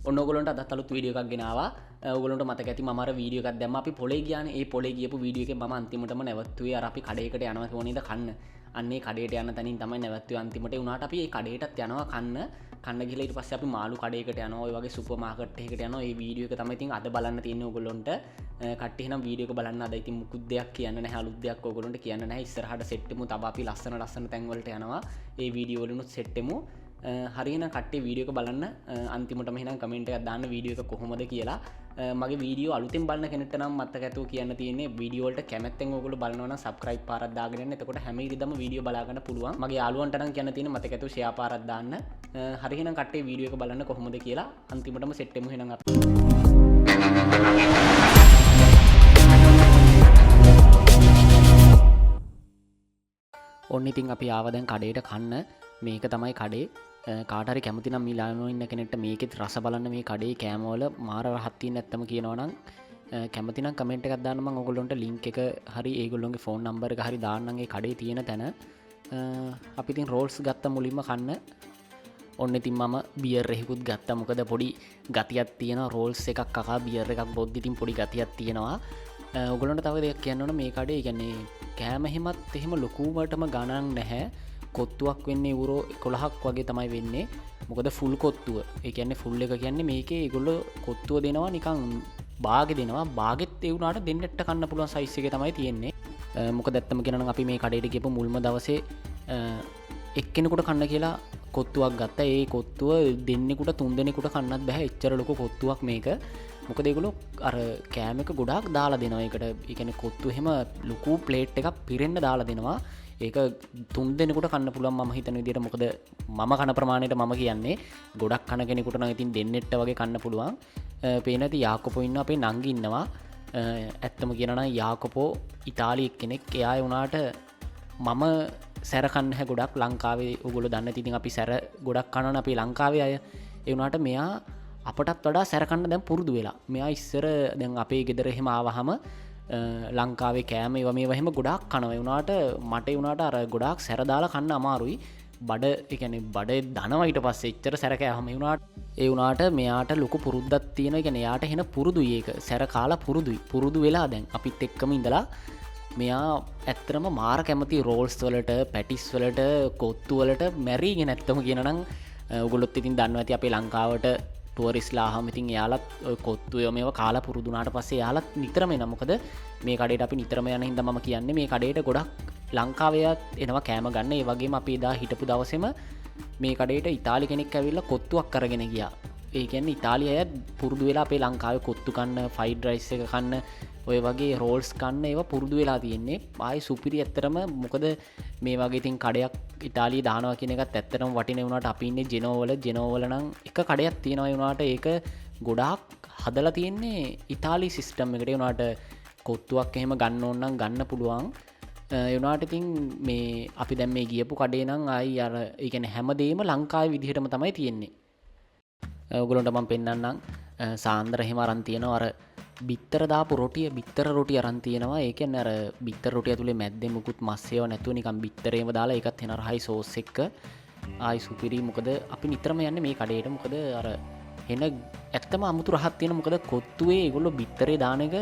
ඔන්න ඔයගොල්ලන්ට අදත් අලුත් වීඩියෝ එකක් ගෙනාවා. ඔයගොල්ලන්ට මතක ඇති මම අර වීඩියෝ එකක් දැම්මා. අපි පොලේ ගියානේ. ඒ පොලේ ගියපු වීඩියෝ එකේ මම අන්තිමටම නැවතුවේ අර අපි කඩේකට යනවා කිව්ව නේද කන්න. අන්න ඒ කඩේට යන තැනින් තමයි නැවතුවේ අන්තිමට. ඒ වුණාට අපි ඒ කඩේටත් යනවා කන්න. කන්න ගිහලා ඊට පස්සේ අපි මාළු කඩේකට යනවා. ඔය වගේ සුපර් මාකට් එකකට යනවා. ඒ වීඩියෝ එක තමයි ඉතින් අද බලන්න තියෙන්නේ ඔයගොල්ලන්ට. කට්ටිය එහෙනම් වීඩියෝ එක බලන්න අද ඉතින් මුකුත් දෙයක් කියන්න නැහැ. අලුත් දෙයක් ඔයගොල්ලන්ට කියන්න නැහැ. ඉස්සරහට සෙට් වෙමු. තව අපි ලස්සන ලස්සන තැන් වලට යනවා. ඒ වීඩියෝ වලිනුත් සෙට් වෙමු. හරි එහෙනම් කට්ටිය වීඩියෝ එක බලන්න. අන්තිමටම එහෙනම් කමෙන්ට් එකක් දාන්න වීඩියෝ එක කොහොමද කියලා. මගේ වීඩියෝ අලුතෙන් බලන කෙනෙක්ට නම් මතක ඇතුව කියන්න තියෙන්නේ වීඩියෝ වලට කැමැත්තෙන් ඔයගොල්ලෝ බලනවා නම් සබ්ස්ක්‍රයිබ් පාරක් දාගෙන යන්න. එතකොට හැම ඉරිදම වීඩියෝ බලා ගන්න පුළුවන්. මගේ යාළුවන්ට නම් කියන්න තියෙන්නේ මතක ඇතුව ෂෙයා පාරක් දාන්න. හරි එහෙනම් කට්ටිය වීඩියෝ එක බලන්න කොහොමද කියලා. අන්තිමටම සෙට් වෙමු එහෙනම් අපි. ඔන්න ඉතින් අපි ආව දැන් කඩේට කන්න. මේක තමයි කඩේ. කාට හරි කැමති නම් මිලානෝ ඉන්න කෙනෙක්ට මේකෙත් රස බලන්න මේ කඩේ කෑමවල මාර රහක් තියෙන ඇත්තම කියනවා නම් කැමති නම් කමෙන්ට් එකක් දාන්න. මම ඔයගොල්ලන්ට ලින්ක් එක හරි ඒගොල්ලොන්ගේ ෆෝන් නම්බර් එක හරි දාන්නම් ඒ කඩේ තියෙන තැන. අපි ඉතින් රෝල්ස් ගත්ත මුලින්ම කන්න. ඔන්න ඉතින් මම බියර් එකකුත් ගත්තා. මොකද පොඩි ගතියක් තියෙනවා රෝල්ස් එකක් කකා බියර් එකක් බොද්දි ඉතින් පොඩි ගතියක් තියෙනවා. ඔයගොල්ලන්ට තව දෙයක් කියන්න ඕන මේ කඩේ ඒ කියන්නේ කෑම එහෙමත් එහෙම ලොකුවටම ගණන් නැහැ. කොත්තුවක් වෙන්නේ යුරෝ 11ක් වගේ තමයි වෙන්නේ. මොකද ෆුල් කොත්තුව. ඒ කියන්නේ ෆුල් එක කියන්නේ මේකේ ඒගොල්ලෝ කොත්තුව දෙනවා නිකන් බාගෙ දෙනවා. බාගෙත් ඒ වුණාට දෙන්නෙක්ට කන්න පුළුවන් සයිස් එකේ තමයි තියෙන්නේ. මොකද ඇත්තම කියනවා නම් අපි මේ කඩේට ගියපු මුල්ම දවසේ එක්කෙනෙකුට කන්න කියලා කොත්තුවක් ගත්තා. ඒ කොත්තුව දෙන්නෙකුට තුන් දෙනෙකුට කන්නත් බෑ. එච්චර ලොකු කොත්තුවක් මේක. මොකද ඒගොල්ලෝ අර කෑම එක ගොඩාක් දාලා දෙනවා. ඒකට ඒ කියන්නේ කොත්තු එහෙම ලොකු ප්ලේට් එකක් පිරෙන්න දාලා දෙනවා. ඒක තුන් දෙනෙකුට කන්න පුළුවන් මම හිතන විදියට. මොකද මම කන ප්‍රමාණයට මම කියන්නේ ගොඩක් කන කෙනෙකුට නම් ඉතින් දෙන්නෙක්ට වගේ කන්න පුළුවන්. පේන ඇති යාකොපෝ ඉන්නවා, අපේ නංගි ඉන්නවා. ඇත්තම කියනවා නම් යාකොපෝ ඉතාලි එක්කෙනෙක්. එයා ඒ වුණාට මම සැර කන්න හැ ගොඩක් ලංකාවේ. ඔයගොල්ලෝ දන්නේ නැති ඉතින් අපි සැර ගොඩක් කනවනේ අපේ ලංකාවේ අය. ඒ වුණාට මෙයා අපටත් වඩා සැර කන්න දැන් පුරුදු වෙලා. මෙයා ඉස්සර දැන් අපේ ගෙදර එහෙම ආවහම ලංකාවේ කෑම ඒවා මේවා එහෙම ගොඩාක් කනවා. ඒ වුණාට මට ඒ වුණාට අර ගොඩාක් සැර දාලා කන්න අමාරුයි. බඩ ඒ කියන්නේ බඩේ දනවා ඊට පස්සේ එච්චර සැර කෑවම. ඒ වුණාට මෙයාට ලොකු පුරුද්දක් තියෙනවා. ඒ කියන්නේ එයාට එහෙන පුරුදුයි ඒක. සැර කාලා පුරුදුයි. පුරුදු වෙලා දැන් අපිත් එක්කම ඉඳලා මෙයා ඇත්තටම මාර කැමති රෝල්ස් වලට, පැටිස් වලට, කොත්තු වලට මැරීගෙන ඇත්තම කියනවා නම් ඔයගොල්ලොත් ඉතින් දන්නවා ඇති අපේ ලංකාවට ටුවරිස්ලා ආවම ඉතින් එයාලත් ඔය කොත්තු ඒවා මේවා කාලා පුරුදු වුණාට පස්සේ එයාලත් නිතරම එනවා. මොකද මේ කඩේට අපි නිතරම යන හින්දා මම කියන්නේ මේ කඩේට ගොඩක් ලංකාවේ අයත් එනවා කෑම ගන්න. ඒ වගේම අපි එදා හිටපු දවසේම මේ කඩේට ඉතාලි කෙනෙක් ඇවිල්ලා කොත්තුවක් අරගෙන ගියා. ඒ කියන්නේ ඉතාලි අයත් පුරුදු වෙලා අපේ ලංකාවේ කොත්තු කන්න, ෆ්‍රයිඩ් රයිස් එක කන්න, ඔය වගේ රෝල්ස් කන්න ඒවා පුරුදු වෙලා තියෙන්නේ. ආයි සුපිරි ඇත්තටම. මොකද මේ වගේ ඉතින් කඩයක් ඉතාලියේ දානවා කියන එකත් ඇත්තටම වටින වුණාට අපි ඉන්නේ ජෙනෝවල. ජෙනෝවල නම් එක කඩයක් තියෙනවා. ඒ වුණාට ඒක ගොඩාක් හදලා තියෙන්නේ ඉතාලි සිස්ටම් එකට. ඒ වුණාට කොත්තුවක් එහෙම ගන්න ඕන නම් ගන්න පුළුවන්. ඒ වුණාට ඉතින් මේ අපි දැන් මේ ගියපු කඩේ නම් ආයි අර ඒ කියන්නේ හැමදේම ලංකාවේ විදිහටම තමයි තියෙන්නේ. ඔයගොල්ලන්ට මම පෙන්නන්නම්. සාන්දර එහෙම අරන් තියෙනවා. අර බිත්තර දාපු රොටිය, බිත්තර රොටිය අරන් තියෙනවා. ඒ කියන්නේ අර බිත්තර රොටිය ඇතුලේ මැද්දේ මුකුත් මස් ඒවා නැතුව නිකන් බිත්තර එහෙම දාලා ඒකත් එන රහයි සෝස් එක්ක ආයි සුපිරි. මොකද අපි නිතරම යන්නේ මේ කඩේට. මොකද අර එන ඇත්තම අමුතු රහක් තියෙනවා. මොකද කොත්තුවේ ඒගොල්ලෝ බිත්තරේ දාන එක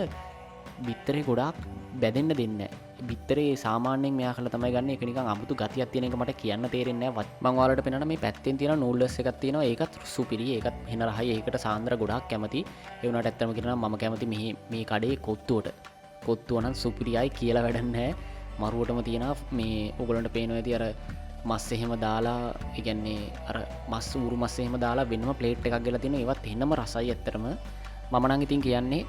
බිත්තරේ ගොඩාක් බැදෙන්න දෙන්නේ නැහැ. බිත්තරේ සාමාන්‍යයෙන් මෙයා කරලා තමයි ගන්න. ඒක නිකන් අමුතු ගතියක් තියෙන එක මට කියන්න තේරෙන්නේ නැහැ. මං ඔයාලට පෙන්නන මේ පැත්තෙන් තියෙන නූඩ්ල්ස් එකක් තියෙනවා. ඒකත් සුපිරි. ඒකත් වෙන රහයි. ඒකට සාන්දර ගොඩාක් කැමති. ඒ වුණාට ඇත්තම කියනවා නම් මම කැමති මේ කඩේ කොත්තුවට. කොත්තුව නම් සුපිරියයි කියලා වැඩක් නැහැ. මරුවටම තියෙනවා මේ ඔයගොල්ලන්ට පේනවා ඇති අර මස් එහෙම දාලා, ඒ කියන්නේ අර මස් ඌරු මස් එහෙම දාලා වෙනම ප්ලේට් එකක් ගෙලා තියෙනවා. ඒවත් එනම රසයි ඇත්තටම. මම නම් ඉතින් කියන්නේ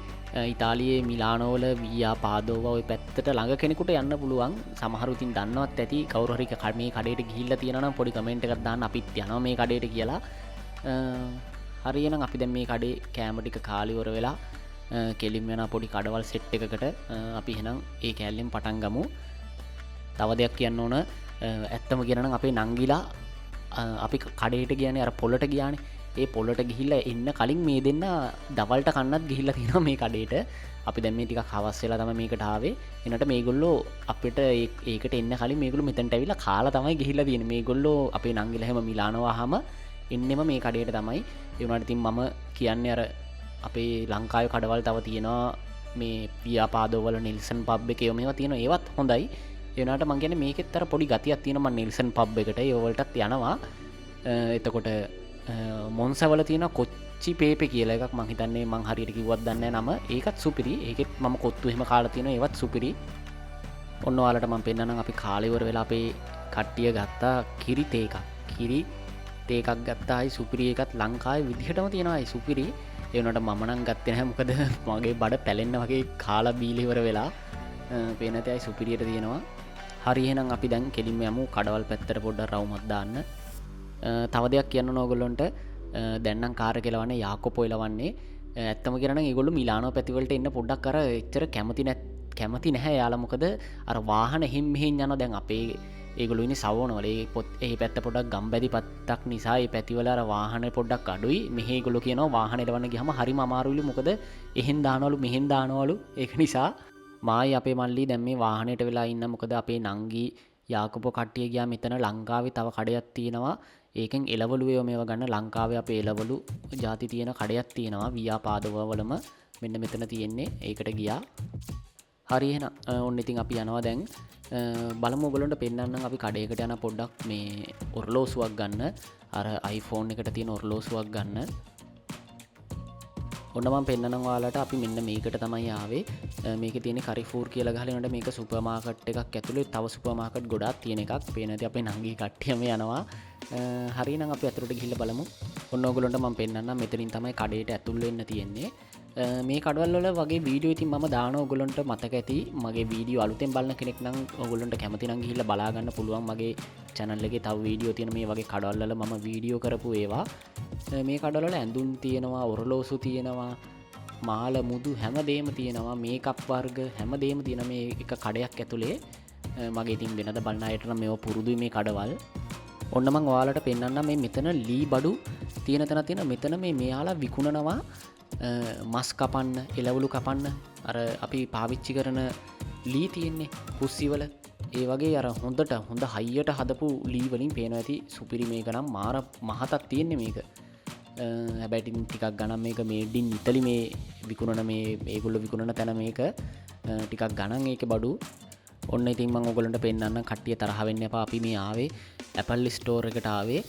ඉතාලියේ මිලානෝවල වීයා පාදෝවා ඔය පැත්තට ළඟ කෙනෙකුට යන්න පුළුවන්. සමහරු ඉතින් දන්නවත් ඇති. කවුරු හරි මේ කඩේට ගිහිල්ලා තියෙනවා නම් පොඩි කමෙන්ට් එකක් දාන්න අපිත් යනවා මේ කඩේට කියලා. හරි එහෙනම් අපි දැන් මේ කඩේ කෑම ටික කාලි ඉවර වෙලා කෙලින්ම යනවා පොඩි කඩවල් සෙට් එකකට. අපි එහෙනම් ඒ කෑල්ලෙන් පටන් ගමු. තව දෙයක් කියන්න ඕන. ඇත්තම කියනවා නම් අපේ නංගිලා අපි කඩේට ගියානේ, අර පොළට ගියානේ. ඒ පොළට ගිහිල්ලා එන්න කලින් මේ දෙන්න දවල්ට කන්නත් ගිහිල්ලා තියෙනවා මේ කඩේට. අපි දැන් මේ ටිකක් හවස් වෙලා තමයි මේකට ආවේ. එනට මේගොල්ලෝ අපිට ඒකට එන්න කලින් මේගොල්ලෝ මෙතනට ඇවිල්ලා කාලා තමයි ගිහිල්ලා තියෙන්නේ. මේගොල්ලෝ අපේ නංගිලා හැම මිලානෝ ආවම එන්නෙම මේ කඩේට තමයි. ඒ වුණාට ඉතින් මම කියන්නේ අර අපේ ලංකාවේ කඩවල් තව තියෙනවා මේ පියාපාදවල නෙල්සන් පබ් එකේ මේවා තියෙනවා, ඒවත් හොඳයි. ඒ වුණාට මං කියන්නේ මේකෙත් අර පොඩි ගතියක් තියෙනවා. මං නෙල්සන් පබ් එකට ඒ වලටත් යනවා. එතකොට මොන්සවල තියෙන කොච්චි පේපේ කියලා එකක්, මං හිතන්නේ මං හරියට කිව්වත් දන්නේ නැහැ නම. ඒකත් සුපිරි. ඒකෙත් මම කොත්තු එහෙම කාලා තියෙනවා, ඒවත් සුපිරි. ඔන්න ඔයාලට මං පෙන්නන්නම් අපි කාලේ ඉවර වෙලා අපේ කට්ටිය ගත්තා කිරි තේ එකක්. කිරි තේ එකක් ගත්තා. ආයි සුපිරි එකත් ලංකාවේ විදිහටම තියෙනවා ආයි සුපිරි. ඒ වුණාට මම නම් ගත්තේ නැහැ, මොකද මගේ බඩ පැලෙන්න වගේ කාලා බීලා ඉවර වෙලා. පේන ඇති ආයි සුපිරියට තියෙනවා. හරි, එහෙනම් අපි දැන් කෙලින්ම යමු කඩවල් පැත්තට පොඩ්ඩක් රවුමක් දාන්න. තව දෙයක් කියන්න ඕන ඔයගොල්ලන්ට. දැන් නම් කාර් එක එලවන්නේ යාකොපෝ එලවන්නේ. ඇත්තම කියනවා නම් ඒගොල්ලෝ මිලානෝ පැති වලට එන්න පොඩ්ඩක් අර එච්චර කැමති නැහැ යාලා. මොකද අර වාහන එහෙම් මෙහෙන් යනවා. දැන් අපේ ඒගොල්ලෝ ඉන්නේ සවෝනවල. ඒ පොත් ඒ පැත්ත පොඩ්ඩක් ගම්බැදි පැත්තක් නිසා ඒ පැතිවල අර වාහන පොඩ්ඩක් අඩුයි. මෙහෙ ඒගොල්ලෝ කියනවා වාහන එලවන්න ගියාම හරිම අමාරුයිලු, මොකද එහෙන් දානවලු මෙහෙන් දානවලු. ඒක නිසා මායි අපේ මල්ලි දැන් මේ වාහනයට වෙලා ඉන්න. මොකද අපේ නංගි යාකොපෝ කට්ටිය ගියා මෙතන ලංකාවේ තව කඩයක් තියෙනවා. ඒකෙන් එළවලු ඒවා මේවා ගන්න. ලංකාවේ අපේ එළවලු ಜಾති තියෙන කඩයක් තියෙනවා ව්‍යාපාදවලම. මෙන්න මෙතන තියෙන්නේ. ඒකට ගියා. හරි එහෙනම් ඔන්න ඉතින් අපි යනවා දැන්. බලමු ඔයගොල්ලන්ට පෙන්නන්නම් අපි කඩේකට යන පොඩ්ඩක් මේ ඔරලෝසුවක් ගන්න. අර iPhone එකට තියෙන ඔරලෝසුවක් ගන්න. ඔන්න මම පෙන්නනම් ඔයාලට අපි මෙන්න මේකට තමයි ආවේ. මේකේ තියෙන කරිෆූර් කියලා ගහලා එනකොට මේක සුපර් මාකට් එකක් ඇතුලේ තව සුපර් මාකට් ගොඩාක් තියෙන එකක්. පේන ඇති අපේ නංගි කට්ටියම යනවා. හරි නම් අපි ඇතුළට ගිහිල්ලා බලමු. ඔන්න ඔයගොල්ලන්ට මම පෙන්නන්නම් මෙතනින් තමයි කඩේට ඇතුල් වෙන්න තියෙන්නේ. මේ කඩවල් වල වගේ වීඩියෝ ඉතින් මම දානවා ඔයගොල්ලන්ට මතක ඇති. මගේ වීඩියෝ අලුතෙන් බලන කෙනෙක් නම් ඔයගොල්ලන්ට කැමති නම් ගිහිල්ලා බලා ගන්න පුළුවන්. මගේ channel එකේ තව වීඩියෝ තියෙන මේ වගේ කඩවල් වල මම වීඩියෝ කරපු ඒවා. මේ කඩවල් වල ඇඳුම් තියෙනවා, ඔරලෝසු තියෙනවා, මාල මුදු හැමදේම තියෙනවා, මේකප් වර්ග හැමදේම තියෙන මේ එක කඩයක් ඇතුලේ. මගේ ඉතින් වෙනද බලන අයට නම් මේවා පුරුදුයි මේ කඩවල්. ඔන්න මං ඔයාලට පෙන්නන්නම් මේ මෙතන ලී බඩු තියෙන තැන තියෙන මෙතන මේ මෙයාලා විකුණනවා මස් කපන්න, එළවලු කපන්න, අර අපි පාවිච්චි කරන ලී තියෙන්නේ කුස්සිවල. ඒ වගේ අර හොඳට හොඳ හයියට හදපු ලී වලින් පේනවා ඇති සුපිරි. මේක නම් මාර මහතක් තියෙන්නේ මේක. හැබැයි ඉතින් ටිකක් ගණන් මේක මේඩ් ඉන් ඉටලි මේ විකුණන මේ මේගොල්ලෝ විකුණන තැන මේක. ටිකක් ගණන් ඒකේ බඩු. ඔන්න ඉතින් මං ඔයගොල්ලන්ට පෙන්නන්නම්, කට්ටිය තරහ වෙන්න එපා. අපි මේ ආවේ Apple Store එකට ආවේ.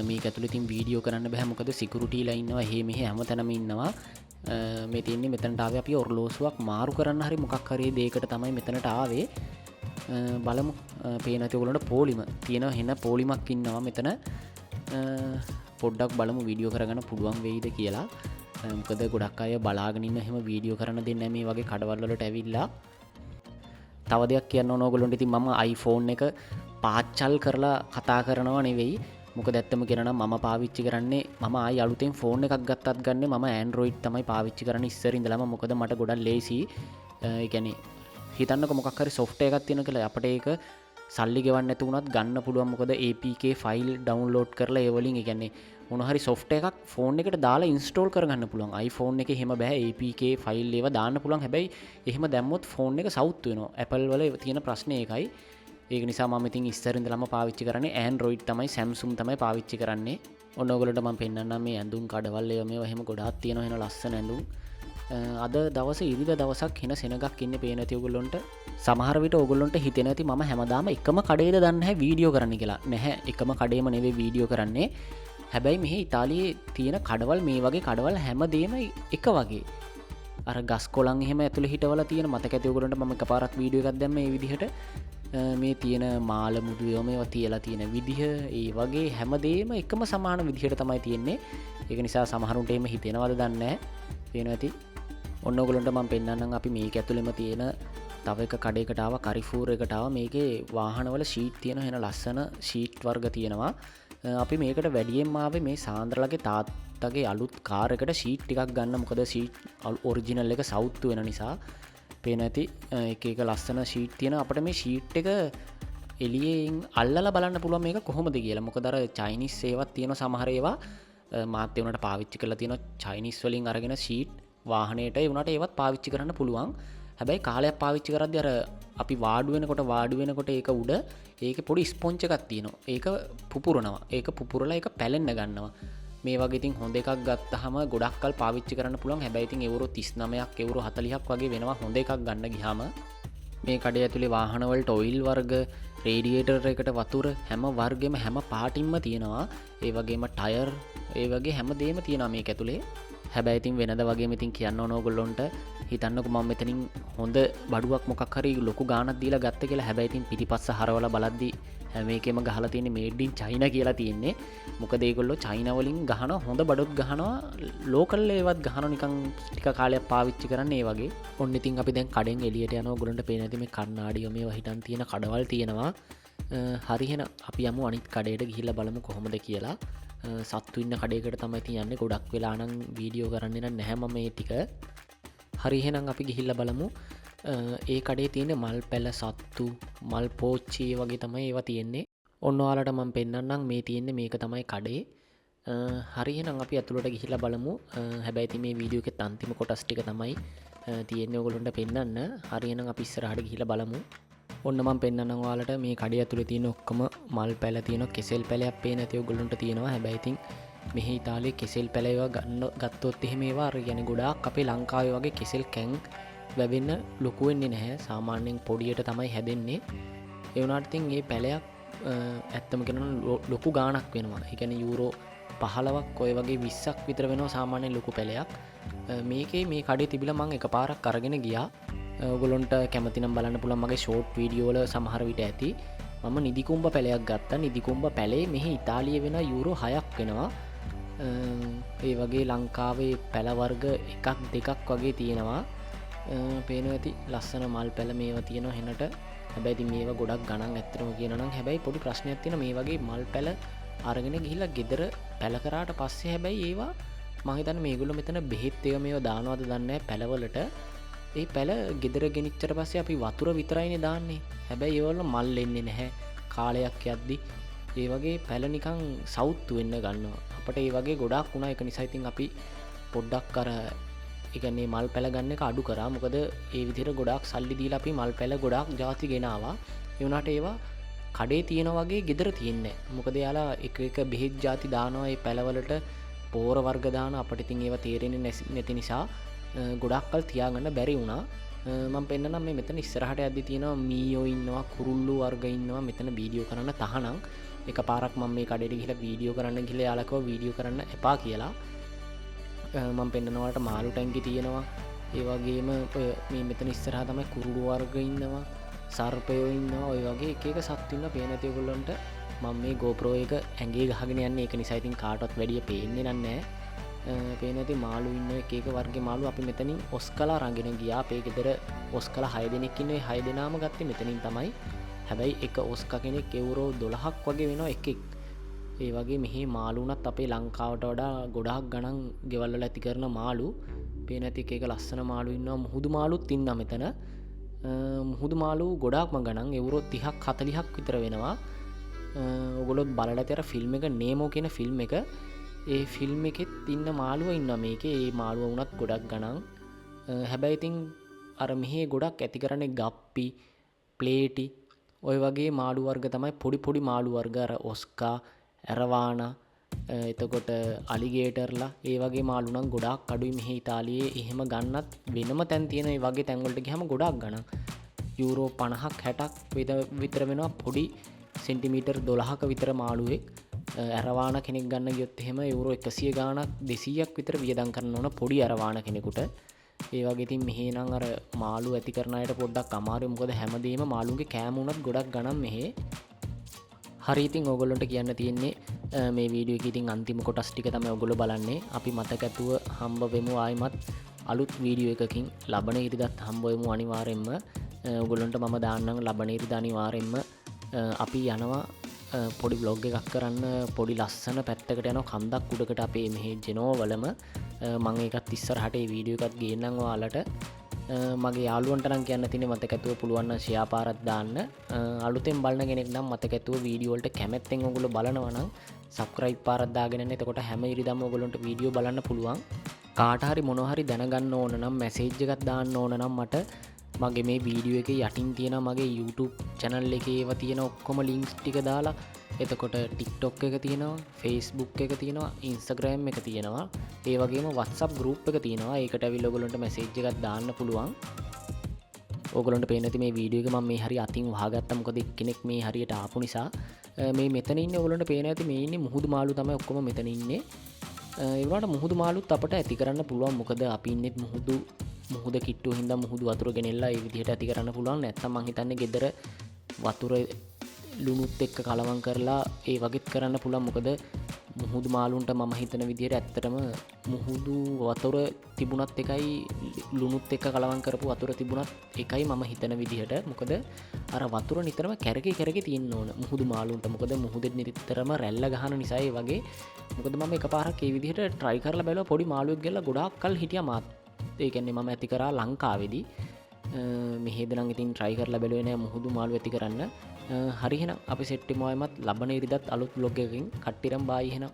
මේක ඇතුලේ ඉතින් වීඩියෝ කරන්න බෑ, මොකද සිකියුරිටි ලා ඉන්නවා, එහෙ මෙහෙ හැමතැනම ඉන්නවා. මේ තියෙන්නේ මෙතනට ආවේ අපි ඔරලෝසුවක් මාරු කරන්න හරි මොකක් හරි දෙයකට තමයි මෙතනට ආවේ. බලමු. පේන ඇති ඔයගොල්ලන්ට පොලිම තියෙනවා, හෙන පොලිමක් ඉන්නවා මෙතන. පොඩ්ඩක් බලමු වීඩියෝ කරගන්න පුළුවන් වෙයිද කියලා. මොකද ගොඩක් අය බලාගෙන ඉන්න එහෙම වීඩියෝ කරන්න දෙන්නේ නැහැ මේ වගේ කඩවල් වලට ඇවිල්ලා. තව දෙයක් කියන්න ඕන ඔයගොල්ලන්ට, ඉතින් මම iPhone එක පාච්චල් කරලා කතා කරනවා නෙවෙයි. මොකද ඇත්තම කියනවා නම් මම පාවිච්චි කරන්නේ, මම ආයි අලුතෙන් ෆෝන් එකක් ගත්තත් ගන්නේ මම Android තමයි පාවිච්චි කරන්නේ ඉස්සර ඉඳලම. මොකද මට ගොඩක් ලේසි. ඒ කියන්නේ හිතන්නකො මොකක් හරි සොෆ්ට්වෙයාර් එකක් තියෙනවා කියලා, අපිට ඒක සල්ලි ගෙවන්න නැතු වුණත් ගන්න පුළුවන්. මොකද APK file download කරලා ඒ වලින්, ඒ කියන්නේ මොන හරි සොෆ්ට්වෙයාර් එකක් ෆෝන් එකට දාලා ඉන්ස්ටෝල් කරගන්න පුළුවන්. iPhone එකේ එහෙම බෑ, APK file ඒවා දාන්න පුළුවන්. හැබැයි එහෙම දැම්මොත් ෆෝන් එක සවුත් වෙනවා. Apple වල තියෙන ප්‍රශ්නේ ඒකයි. ඒක නිසා මම ඉතින් ඉස්සර ඉඳලම පාවිච්චි කරන්නේ Android තමයි, Samsung තමයි පාවිච්චි කරන්නේ. ඔන්න ඔයගොල්ලන්ට මම පෙන්නන්නම් මේ ඇඳුම් කඩවල් ඒවා මේවා එහෙම ගොඩාක් තියෙනවා, එහෙන ලස්සන ඇඳුම්. අද දවසේ ඉරිදා දවසක් හෙන සෙනගක් ඉන්නේ පේන ඇති ඔයගොල්ලන්ට. සමහර විට ඔයගොල්ලන්ට හිතෙන ඇති මම හැමදාම එකම කඩේද දන්නේ නැහැ වීඩියෝ කරන්න කියලා. නැහැ, එකම කඩේම නෙවෙයි වීඩියෝ කරන්නේ. හැබැයි මෙහි ඉතාලියේ තියෙන කඩවල් මේ වගේ කඩවල් හැමදේම එක වගේ. අර ගස් කොළන් එහෙම ඇතුලේ හිටවලා තියෙන මතක ඇති ඔයගොල්ලන්ට මම එකපාරක් වීඩියෝ එකක් දැම්මේ මේ විදිහට. මේ තියෙන මාල මුදු ඒවා මේවා තියලා තියෙන විදිහ, ඒ වගේ හැමදේම එකම සමාන විදිහට තමයි තියෙන්නේ. ඒක නිසා සමහරුන්ට එහෙම හිතෙනවද දන්නේ නැහැ. පේනවා ඇති. ඔන්න ඔයගොල්ලන්ට මම පෙන්නන්නම් අපි මේක ඇතුළෙම තියෙන තව එක කඩේකට ආවා, කරිෆූර් එකට ආවා. මේකේ වාහනවල ෂීට් තියෙනවා, එන ලස්සන ෂීට් වර්ග තියෙනවා. අපි මේකට වැඩියෙන්ම ආවේ මේ සාන්ද්‍රලගේ තාත්තගේ අලුත් කාර් එකට ෂීට් ටිකක් ගන්න. මොකද ෂීට් ඔරිජිනල් එක සවුත්තු වෙන නිසා. පේන ඇති, එක එක ලස්සන ෂීට් තියෙනවා. අපිට මේ ෂීට් එක එළියෙන් අල්ලලා බලන්න පුළුවන් මේක කොහොමද කියලා. මොකද අර චයිනීස් ඒවත් තියෙනවා සමහර ඒවා. මාත් ඒ වුණාට පාවිච්චි කරලා තියෙනවා චයිනීස් වලින් අරගෙන ෂීට් වාහනේට. ඒ වුණාට ඒවත් පාවිච්චි කරන්න පුළුවන්. හැබැයි කාලයක් පාවිච්චි කරද්දි අර අපි වාඩි වෙනකොට ඒක උඩ ඒකේ පොඩි ස්පොන්ජ් එකක් තියෙනවා. ඒක පුපුරනවා. ඒක පුපුරලා ඒක පැලෙන්න ගන්නවා. මේ වගේ ඉතින් හොඳ එකක් ගත්තාම ගොඩක් කල් පාවිච්චි කරන්න පුළුවන්. හැබැයි ඉතින් යුරෝ 39ක් යුරෝ 40ක් වගේ වෙනවා හොඳ එකක් ගන්න ගියාම. මේ කඩේ ඇතුලේ වාහන වලට ඔයිල් වර්ග, රේඩියේටර් එකට වතුර, හැම වර්ගෙම හැම පාටින්ම තියෙනවා. ඒ වගේම ටයර්, ඒ වගේ හැම දෙයක්ම තියෙනවා මේක ඇතුලේ. හැබැයි ඉතින් වෙනද වගේම ඉතින් කියන්න ඕන ඕගොල්ලොන්ට, හිතන්නකෝ මම මෙතනින් හොඳ බඩුවක් මොකක් හරි ලොකු ගාණක් දීලා ගත්ත කියලා. හැබැයි ඉතින් පිටිපස්ස හරවලා බලද්දි හැම එකෙම ගහලා තියෙන්නේ මේඩ් ඉන් චයිනා කියලා තියෙන්නේ. මොකද ඒගොල්ලෝ චයිනා වලින් ගහනවා, හොඳ බඩුත් ගහනවා, ලෝකල් ඒවත් ගහනවා, නිකන් ටික කාලයක් පාවිච්චි කරන්න ඒ වගේ. ඔන්න ඉතින් අපි දැන් කඩෙන් එළියට යනවා. ඔයගොල්ලන්ට පේන ඇති මේ කණ්ණාඩිය මේවා හිටන් තියෙන කඩවල් තියෙනවා. හරි, එහෙනම් අපි යමු අනිත් කඩේට ගිහිල්ලා බලමු කොහොමද කියලා. සත්තු ඉන්න කඩේකට තමයි ඉතින් යන්නේ. ගොඩක් වෙලා නම් වීඩියෝ කරන්නේ නම් නැහැ මම මේ ටික. හරි, එහෙනම් අපි ගිහිල්ලා බලමු. ඒ කඩේ තියෙන මල් පැල, සත්තු, මල් පෝච්චි ඒ වගේ තමයි ඒවා තියෙන්නේ. ඔන්න ඔයාලට මම පෙන්නන්නම්, මේ තියෙන්නේ මේක තමයි කඩේ. හරි, එහෙනම් අපි ඇතුළට ගිහිල්ලා බලමු. හැබැයි ඉතින් මේ වීඩියෝ එකෙත් අන්තිම කොටස් ටික තමයි තියෙන්නේ ඔයගොල්ලන්ට පෙන්නන්න. හරි, එහෙනම් අපි ඉස්සරහට ගිහිල්ලා බලමු. ඔන්න මම පෙන්නන්නම් ඔයාලට මේ කඩේ ඇතුලේ තියෙන ඔක්කොම මල් පැල තියෙනවා. කෙසෙල් පැලයක් පේන ඇති ඔයගොල්ලන්ට තියෙනවා. හැබැයි ඉතින් මෙහි ඉතාලියේ කෙසෙල් පැල ඒවා ගන්න ගත්තොත් එහෙම ඒවා අර කියන්නේ ගොඩාක් අපේ ලංකාවේ වගේ කෙසෙල් කැන් වැවෙන්න ලොකු වෙන්නේ නැහැ. සාමාන්‍යයෙන් පොඩියට තමයි හැදෙන්නේ. ඒ වුණාට ඉතින් මේ පැලයක් ඇත්තම කියනවා නම් ලොකු ගාණක් වෙනවා. ඒ කියන්නේ යූරෝ 15ක් ඔය වගේ 20ක් විතර වෙනවා සාමාන්‍යයෙන් ලොකු පැලයක්. මේකේ මේ කඩේ තිබිලා මං එකපාරක් අරගෙන ගියා. ඔයගොල්ලන්ට කැමති නම් බලන්න පුළුවන් මගේ ෂෝට් වීඩියෝ වල සමහර විට ඇති. මම නිදිකුඹ පැලයක් ගත්තා. නිදිකුඹ පැලේ මෙහි ඉතාලියේ වෙන යූරෝ 6ක් වෙනවා. ඒ වගේ ලංකාවේ පැල වර්ග එකක් දෙකක් වගේ තියෙනවා. පේනවා ඇති ලස්සන මල් පැල මේවා තියෙනවා හෙනට. හැබැයි ඉතින් මේවා ගොඩක් ගණන් ඇත්තටම කියනවා නම්. හැබැයි පොඩි ප්‍රශ්නයක් තියෙනවා, මේ වගේ මල් පැල අරගෙන ගිහිල්ලා ගෙදර පැල කරාට පස්සේ හැබැයි ඒවා මං හිතන්නේ මේගොල්ලෝ මෙතන බෙහෙත් ඒවා මේවා දානවද දන්නේ නැහැ පැලවලට. ඒ පැල ගෙදර ගෙනිච්චට පස්සේ අපි වතුර විතරයිනේ දාන්නේ. හැබැයි ඒවල මල් එන්නේ නැහැ කාලයක් යද්දි. ඒ වගේ පැල නිකන් සවුත්තු වෙන්න ගන්නවා. අපට ඒ වගේ ගොඩාක් වුණා. ඒක නිසා ඉතින් අපි පොඩ්ඩක් අර ඒ කියන්නේ මල් පැල ගන්න එක අඩු කරා. මොකද ඒ විදිහට ගොඩාක් සල්ලි දීලා අපි මල් පැල ගොඩාක් ජාති ගෙනාවා. ඒ වුණාට ඒවා කඩේ තියෙන වගේ ගෙදර තියෙන්නේ නැහැ. මොකද එයාලා එක එක බෙහෙත් ජාති දානවා ඒ පැලවලට, පෝර වර්ග දානවා. අපිට ඉතින් ඒවා තේරෙන්නේ නැති නිසා ගොඩාක් කල් තියාගන්න බැරි වුණා. මම පෙන්නනම් මේ මෙතන ඉස්සරහට යද්දි තියෙනවා මීයෝ ඉන්නවා, කුරුල්ලු වර්ග ඉන්නවා. මෙතන වීඩියෝ කරන්න තහනම්. එකපාරක් මම මේ කඩේට ගිහිල්ලා වීඩියෝ කරන්න ගිහලා එයාලා කිව්වා වීඩියෝ කරන්න එපා කියලා. මම පෙන්නනවා ඔයාලට මාළු ටැංකි තියෙනවා. ඒ වගේම ඔය මේ මෙතන ඉස්සරහා තමයි කුරුළු වර්ග ඉන්නවා, සර්පයෝ ඉන්නවා, ඔය වගේ එක එක සත්තු ඉන්නවා. පේන ඇති ඔයගොල්ලන්ට මම මේ GoPro එක ඇඟේ ගහගෙන යන්නේ. ඒක නිසා ඉතින් කාටවත් වැඩිය පේන්නේ නෑ. පේන ඇති මාළු ඉන්න එක එක වර්ගයේ මාළු. අපි මෙතනින් ඔස්කලා රඟගෙන ගියා. අපේ ගෙදර ඔස්කලා 6 දෙනෙක් ඉන්නේ. ඒ 6 දෙනාම ගත්තේ මෙතනින් තමයි. හැබැයි එක ඔස්කා කෙනෙක් යුරෝ 12ක් වගේ වෙනවා එකෙක්. ඒ වගේ මෙහි මාළු වුණත් අපේ ලංකාවට වඩා ගොඩාක් ගණන් ගෙවල් වල ඇති කරන මාළු. පේන ඇති එක එක ලස්සන මාළු ඉන්නවා. මුහුදු මාළුත් ඉන්නවා මෙතන. මුහුදු මාළු ගොඩාක්ම ගණන් යුරෝ 30ක් 40ක් විතර වෙනවා. ඔයගොල්ලෝ බලලා ඇති අර ෆිල්ම් එක, නේමෝ කියන ෆිල්ම් එක. ඒ ෆිල්ම් එකෙත් ඉන්න මාළුවා ඉන්නවා මේකේ. ඒ මාළුවා වුණත් ගොඩක් ගණන්. හැබැයි ඉතින් අර මෙහි ගොඩක් ඇති කරන්නේ ගප්පි, ප්ලේටි ඔය වගේ මාළු වර්ග තමයි. පොඩි පොඩි මාළු වර්ග, අර ඔස්කා, ඇරවානා, එතකොට අලිගේටර්ලා ඒ වගේ මාළු නම් ගොඩාක් අඩුයි මෙහි ඉතාලියේ. එහෙම ගන්නත් වෙනම තැන් තියෙන. ඒ වගේ තැන් වලට ගියාම ගොඩාක් ගණන්. යුරෝ 50ක් 60ක් විතර වෙනවා පොඩි සෙන්ටිමීටර් 12ක විතර මාළුවෙක්. ඇරවාන කෙනෙක් ගන්න ගියොත් එහෙම යුරෝ 100 ගාණක් 200ක් විතර වියදම් කරන්න ඕන පොඩි ඇරවාන කෙනෙකුට. ඒ වගේ ඉතින් මෙහි නම් අර මාළු ඇති කරන අයට පොඩ්ඩක් අමාරුයි. මොකද හැමදේම මාළුන්ගේ කෑම වුණත් ගොඩක් ගණන් මෙහි. හරි, ඉතින් ඕගොල්ලන්ට කියන්න තියෙන්නේ මේ වීඩියෝ එකේ ඉතින් අන්තිම කොටස් ටික තමයි ඔයගොල්ලෝ බලන්නේ. අපි මතක ඇතුව හම්බ වෙමු ආයිමත් අලුත් වීඩියෝ එකකින්. ලබන ඉරිදත් හම්බ වෙමු අනිවාර්යෙන්ම. ඔයගොල්ලන්ට මම දාන්නම් ලබන ඉරිදා අනිවාර්යෙන්ම. අපි යනවා පොඩි ව්ලොග් එකක් කරන්න, පොඩි ලස්සන පැත්තකට යනවා, කන්දක් උඩකට අපේ මෙහි ජෙනෝවලම. මම ඒකත් ඉස්සරහට ඒ වීඩියෝ එකත් ගේන්නම් ඔයාලට. මගේ යාළුවන්ට නම් කියන්න තියෙන්නේ මතක ඇතුව පුළුවන් නම් ෂෙයා පාරක් දාන්න. අලුතෙන් බලන කෙනෙක් නම් මතක ඇතුව වීඩියෝ වලට කැමැත්තෙන් ඔයගොල්ලෝ බලනවා නම් සබ්ස්ක්‍රයිබ් පාරක් දාගෙන යන්න. එතකොට හැම ඉරිදම ඔයගොල්ලන්ට වීඩියෝ බලන්න පුළුවන්. කාට හරි මොනවා හරි දැනගන්න ඕන නම්, මැසේජ් එකක් දාන්න ඕන නම් මට මගේ මේ වීඩියෝ එකේ යටින් තියෙන මගේ YouTube channel එකේ ඒවා තියෙන ඔක්කොම ලින්ක්ස් ටික දාලා, එතකොට TikTok එක තියෙනවා, Facebook එක තියෙනවා, Instagram එක තියෙනවා, ඒ වගේම WhatsApp group එක තියෙනවා. ඒකට ඇවිල්ලා ඔයගොල්ලන්ට මැසේජ් එකක් දාන්න පුළුවන්. ඔයගොල්ලන්ට පේන ඇති මේ වීඩියෝ එක මම මේ හරිය අතින් වහගත්තා, මොකද එක්කෙනෙක් මේ හරියට ආපු නිසා. මේ මෙතන ඉන්නේ ඔයගොල්ලන්ට පේන ඇති මේ ඉන්නේ මුහුදු මාළු තමයි ඔක්කොම මෙතන ඉන්නේ. ඒ වුණාට මුහුදු මාළුත් අපට ඇති කරන්න පුළුවන්, මොකද අපි ඉන්නෙත් මුහුද කිට්ටුව හින්දා මුහුදු වතුර ගෙනෙල්ලා ඒ විදිහට ඇති කරන්න පුළුවන්. නැත්තම් මං හිතන්නේ ගෙදර වතුර ලුණුත් එක්ක කලවම් කරලා ඒ වගේත් කරන්න පුළුවන්. මොකද මුහුදු මාළුන්ට මම හිතන විදිහට ඇත්තටම මුහුදු වතුර තිබුණත් එකයි ලුණුත් එක්ක කලවම් කරපු වතුර තිබුණත් එකයි මම හිතන විදිහට. මොකද අර වතුර නිතරම කැරකි කැරකි තියෙන්න ඕන මුහුදු මාළුන්ට. මොකද මුහුදේ නිතරම රැල්ල ගහන නිසා ඒ වගේ. මොකද මම එකපාරක් ඒ විදිහට ට්‍රයි කරලා බැලුවා, පොඩි මාළුවෙක් ගෙනල්ලා ගොඩාක් කල් හිටියා මාත්. ඒ කියන්නේ මම ඇති කරා ලංකාවේදී. මෙහෙද නම් ඉතින් ට්‍රයි කරලා බැලුවේ නෑ මුහුදු මාළු ඇති කරන්න. හරි එහෙනම් අපි සෙට් වෙමු ආයෙමත් ලබන ඉරිදත් අලුත් ව්ලොග් එකකින්. කට්ටිරම් බායි එහෙනම්.